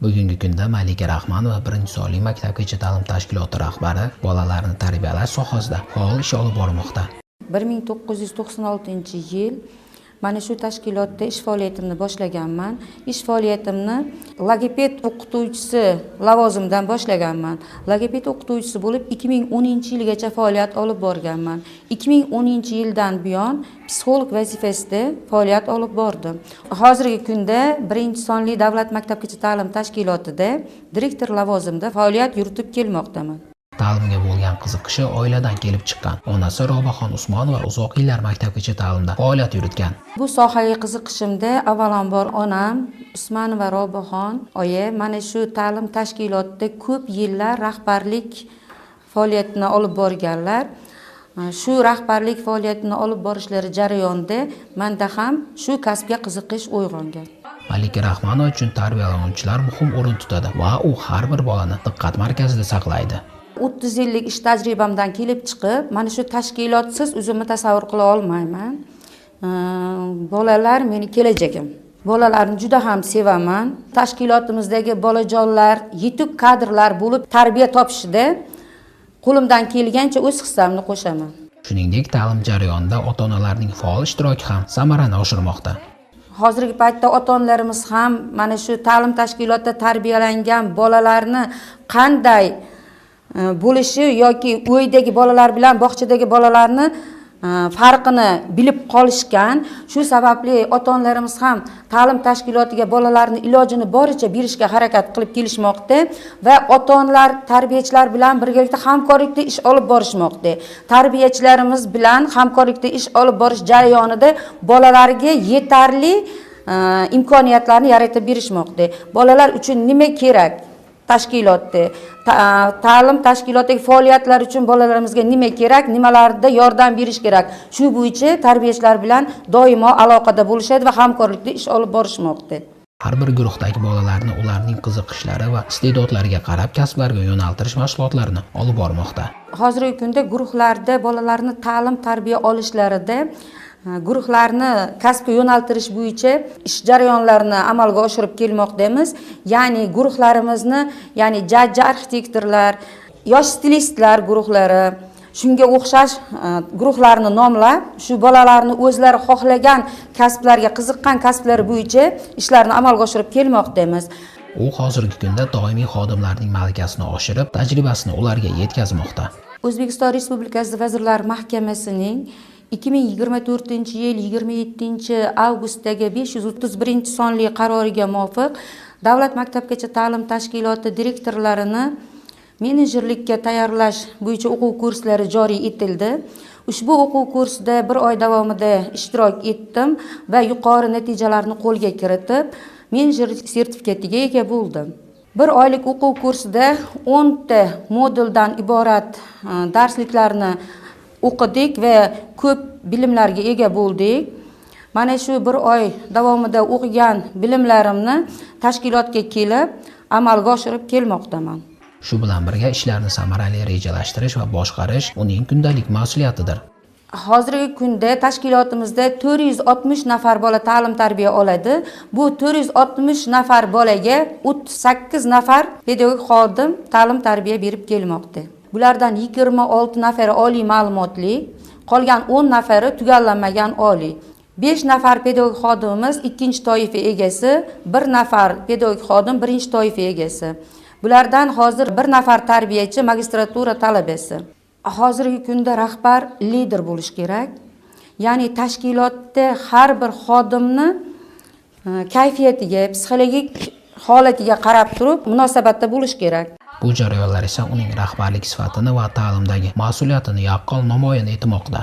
Bugungi kunda Malika Rahmanova birinchi sonli maktabgacha ta'lim tashkiloti rahbari, bolalarni tarbiyalash sohasida faol ish olib bormoqda. 1996-yil mana shu tashkilotda ish faoliyatimni boshlaganman. Ish faoliyatimni logoped o'qituvchisi lavozimidan boshlaganman. Logoped o'qituvchisi bo'lib 2010-yilgacha faoliyat olib borganman. 2010-yildan buyon psixolog vazifasida faoliyat olib bordim. Hozirgi kunda birinchi sonli davlat maktabgacha ta'lim tashkilotida direktor lavozimida faoliyat yuritib kelmoqdaman. Ta'limga bo'lgan qiziqishi oiladan kelib chiqqan. Onasi Robaxon Usmonova uzoq yillar maktabgacha ta'limda faoliyat yuritgan. Bu sohaga qiziqishimda avvalambor onam Usmonova Robaxon oyi mana shu ta'lim tashkilotida ko'p yillar rahbarlik faoliyatini olib borganlar. Shu rahbarlik faoliyatini olib borishlari jarayonida menda ham shu kasbga qiziqish uyg'ongan. Malika Rahmanova uchun tarbiyalanuvchilar muhim o'rin tutadi va u har bir bolani diqqat markazida saqlaydi. 30 yillik ish tajribamdan kelib chiqib, mana shu tashkilotsiz o'zimni tasavvur qila olmayman. Bolalar meni kelajagim. Bolalarni juda ham sevaman. Tashkilotimizdagi bolajonlar yetuk kadrlar bo'lib tarbiya topishida qo'limdan kelgancha o'z hissamni qo'shaman. Shuningdek, ta'lim jarayonida ota-onalarning faol ishtiroki ham samarani oshirmoqda. Hozirgi paytda ota-onalarimiz ham mana shu ta'lim tashkilotida tarbiyalangan bolalarni qanday bo'lishi yoki uydagi bolalar bilan bog'chadagi bolalarni farqini bilib qolishgan. Shu sababli ota-onalarimiz ham ta'lim tashkilotiga bolalarni ilojini boricha berishga harakat qilib kelishmoqda va ota-onalar tarbiyachilar bilan birgalikda hamkorlikda ish olib borishmoqda. Tarbiyachilarimiz bilan hamkorlikda ish olib borish jarayonida bolalarga yetarli imkoniyatlarni yaratib berishmoqda. Bolalar uchun nima kerak? Tashkilotda, ta'lim tashkilotidagi faoliyatlar uchun bolalarimizga nima kerak, nimalarda yordam berish kerak, shu bo'yicha tarbiyachilar bilan doimo aloqada bo'lishadi va hamkorlikda ish olib borishmoqda. Har bir guruhdagi bolalarni ularning qiziqishlari va iste'dodlariga qarab kasblarga yo'naltirish mashg'ulotlarini olib bormoqda. Hozirgi kunda guruhlarda bolalarni ta'lim tarbiya olishlarida guruhlarni kasbga yo'naltirish bo'yicha ish jarayonlarini amalga oshirib kelmoqdamiz. Ya'ni guruhlarimizni, ya'ni jajji arxitektorlar, yosh stilistlar guruhlari, shunga o'xshash guruhlarni nomlab, shu bolalarni o'zlari xohlagan kasblarga, qiziqqan kasblar bo'yicha ishlarni amalga oshirib kelmoqdamiz. U hozirgi kunda doimiy xodimlarning malakasini oshirib, tajribasini ularga yetkazmoqda. O'zbekiston Respublikasi Vazirlar Mahkamasining 2024-yil 27-avgustdagi 531 sonli qaroriga muvofiq Davlat maktabgacha ta'lim tashkiloti direktorlarini menejerlikka tayyorlash bo'yicha o'quv kurslari joriy etildi. Ushbu o'quv kursida bir oy davomida ishtirok etdim va yuqori natijalarni qo'lga kiritib, menejerlik sertifikatiga ega bo'ldim. Bir oylik o'quv kursida 10 ta moduldan iborat darsliklarni o'qidik va ko'p bilimlarga ega bo'ldik. Mana shu bir oy davomida o'qigan bilimlarimni tashkilotga kelib amalga oshirib kelmoqdaman. Shu bilan birga ishlarni samarali rejalashtirish va boshqarish uning kundalik mas'uliyatidir. Hozirgi kunda tashkilotimizda 460 nafar bola ta'lim tarbiya oladi. Bu 460 nafar bolaga 38 nafar pedagog xodim ta'lim tarbiya berib kelmoqda. Bulardan 26 nafari oliy ma'lumotli, qolgan 10 nafari tugallanmagan oliy. 5 nafar pedagog xodimimiz ikkinchi toifa egasi, 1 nafar pedagog xodim birinchi toifa egasi. Bulardan hozir 1 nafar tarbiyachi magistratura talabasi. Hozirgi kunda rahbar lider bo'lish kerak. Ya'ni tashkilotda har bir xodimni kayfiyatiga, psixologik holatiga qarab turib munosabatda bo'lish kerak. Bu jarayonlar esa uning rahbarlik sifatini va ta'limdagi mas'uliyatini yaqqol namoyon etmoqda.